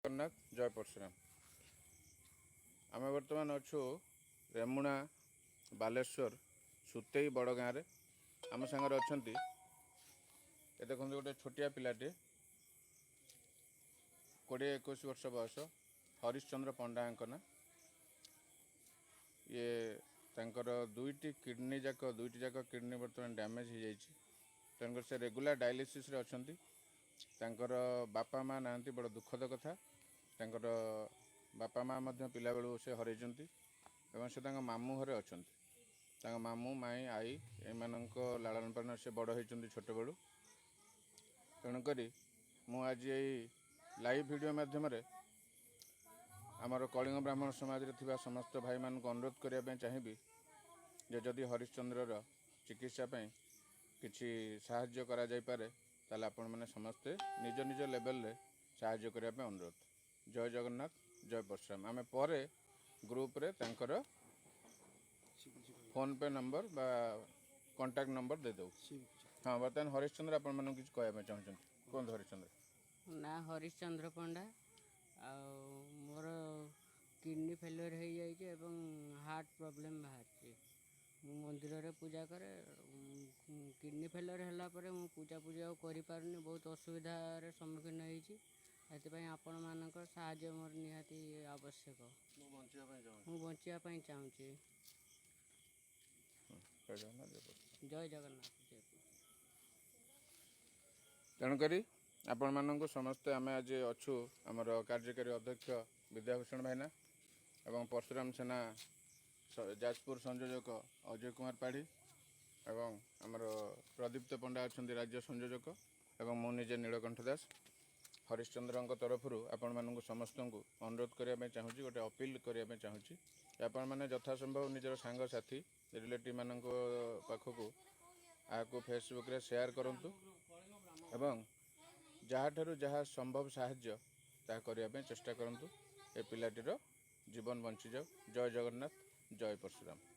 ଜଗନ୍ନାଥ, ଜୟ ପରଶୁରାମ। ଆମେ ବର୍ତ୍ତମାନ ଅଛୁ ରେମୁଣା, ବାଲେଶ୍ୱର, ସୁତେଇ ବଡ଼ ଗାଁରେ। ଆମ ସାଙ୍ଗରେ ଅଛନ୍ତି, ଏ ଦେଖନ୍ତୁ, ଗୋଟେ ଛୋଟିଆ ପିଲାଟିଏ, 20-21 ବର୍ଷ ବୟସ, ହରିଶ୍ଚନ୍ଦ୍ର ପଣ୍ଡାଙ୍କ ନାଁ। ଇଏ ତାଙ୍କର ଦୁଇଟି କିଡ଼ନୀ ଯାକ, ଦୁଇଟି ଯାକ କିଡ଼ନୀ ବର୍ତ୍ତମାନ ଡ୍ୟାମେଜ୍ ହେଇଯାଇଛି। ତେଣୁକରି ସେ ରେଗୁଲାର ଡାଇଲିସିସ୍ରେ ଅଛନ୍ତି। ତାଙ୍କର ବାପା ମା' ନାହାନ୍ତି, ବଡ଼ ଦୁଃଖଦ କଥା। ତାଙ୍କର ବାପା ମା' ମଧ୍ୟ ପିଲାବେଳୁ ସେ ହରାଇଛନ୍ତି ଏବଂ ସେ ତାଙ୍କ ମାମୁଁ ଘରେ ଅଛନ୍ତି। ତାଙ୍କ ମାମୁଁ, ମାଇଁ, ଆଈ ଏମାନଙ୍କ ଲାଳନ ପାଳନ ସେ ବଡ଼ ହେଇଛନ୍ତି ଛୋଟବେଳୁ। ତେଣୁକରି ମୁଁ ଆଜି ଏଇ ଲାଇଭ୍ ଭିଡ଼ିଓ ମାଧ୍ୟମରେ ଆମର କଳିଙ୍ଗ ବ୍ରାହ୍ମଣ ସମାଜରେ ଥିବା ସମସ୍ତ ଭାଇମାନଙ୍କୁ ଅନୁରୋଧ କରିବା ପାଇଁ ଚାହିଁବି ଯେ ଯଦି ହରିଶ୍ଚନ୍ଦ୍ରର ଚିକିତ୍ସା ପାଇଁ କିଛି ସାହାଯ୍ୟ କରାଯାଇପାରେ, ତାହେଲେ ଆପଣମାନେ ସମସ୍ତେ ନିଜ ନିଜ ଲେଭେଲରେ ସାହାଯ୍ୟ କରିବା ପାଇଁ ଅନୁରୋଧ। ଜୟ ଜଗନ୍ନାଥ, ଜୟ ପରଶୁରାମ। ଆମେ ପରେ ଗ୍ରୁପରେ ତାଙ୍କର ଫୋନ୍ପେ ନମ୍ବର ବା କଣ୍ଟାକ୍ଟ ନମ୍ବର ଦେଇଦେବୁ। ହଁ, ବର୍ତ୍ତମାନ ହରିଶ୍ଚନ୍ଦ୍ର ଆପଣମାନଙ୍କୁ କିଛି କହିବା ପାଇଁ ଚାହୁଁଛନ୍ତି। କୁହନ୍ତୁ ହରିଶ୍ଚନ୍ଦ୍ର। ନା ହରିଶ୍ଚନ୍ଦ୍ର ପଣ୍ଡା, ଆଉ ମୋର କିଡ଼ନୀ ଫେଲିଓର ହେଇଯାଇଛି ଏବଂ ହାର୍ଟ ପ୍ରୋବ୍ଲେମ୍ ବାହାରିଛି। ମୁଁ ମନ୍ଦିରରେ ପୂଜା କରେ। କିଡ଼ନୀ ଫେଲିଓର ହେଲା ପରେ ମୁଁ ପୂଜା ପୂଜି ଆଉ କରିପାରୁନି, ବହୁତ ଅସୁବିଧାରେ ସମ୍ମୁଖୀନ ହେଇଛି। ସେଥିପାଇଁ ଆପଣମାନଙ୍କର ସାହାଯ୍ୟ ମୋର ନିହାତି ଆବଶ୍ୟକ। ମୁଁ ବଞ୍ଚିବା ପାଇଁ ଚାହୁଁଛି। ମୁଁ ବଞ୍ଚିବା ପାଇଁ ଚାହୁଁଛି। ଜୟ ଜଗନ୍ନାଥ, ଜୟ ପରଶୁରାମ। ଜୟ ଜଗନ୍ନାଥ, ଜୟ। ତେଣୁକରି ଆପଣମାନଙ୍କୁ ସମସ୍ତେ, ଆମେ ଆଜି ଅଛୁ ଆମର କାର୍ଯ୍ୟକାରୀ ଅଧ୍ୟକ୍ଷ ବିଦ୍ୟାଭୂଷଣ ଭାଇନା ଏବଂ ପରଶୁରାମ ସେନା ଯାଜପୁର ସଂଯୋଜକ ଅଜୟ କୁମାର ପାଢ଼ୀ ଏବଂ ଆମର ପ୍ରଦୀପ୍ତ ପଣ୍ଡା ଅଛନ୍ତି ରାଜ୍ୟ ସଂଯୋଜକ ଏବଂ ମୁଁ ନିଜେ ନୀଳକଣ୍ଠ ଦାସ, ହରିଶ୍ଚନ୍ଦ୍ରଙ୍କ ତରଫରୁ ଆପଣମାନଙ୍କୁ ସମସ୍ତଙ୍କୁ ଅନୁରୋଧ କରିବା ପାଇଁ ଚାହୁଁଛି, ଗୋଟେ ଅପିଲ କରିବା ପାଇଁ ଚାହୁଁଛି। ଆପଣମାନେ ଯଥାସମ୍ଭବ ନିଜର ସାଙ୍ଗସାଥି, ରିଲେଟିଭମାନଙ୍କ ପାଖକୁ ଏହାକୁ ଫେସବୁକ୍ରେ ସେୟାର କରନ୍ତୁ ଏବଂ ଯାହାଠାରୁ ଯାହା ସମ୍ଭବ ସାହାଯ୍ୟ ତାହା କରିବା ପାଇଁ ଚେଷ୍ଟା କରନ୍ତୁ। ଏ ପିଲାଟିର ଜୀବନ ବଞ୍ଚିଯାଉ। ଜୟ ଜଗନ୍ନାଥ, ଜୟ ପରଶୁରାମ।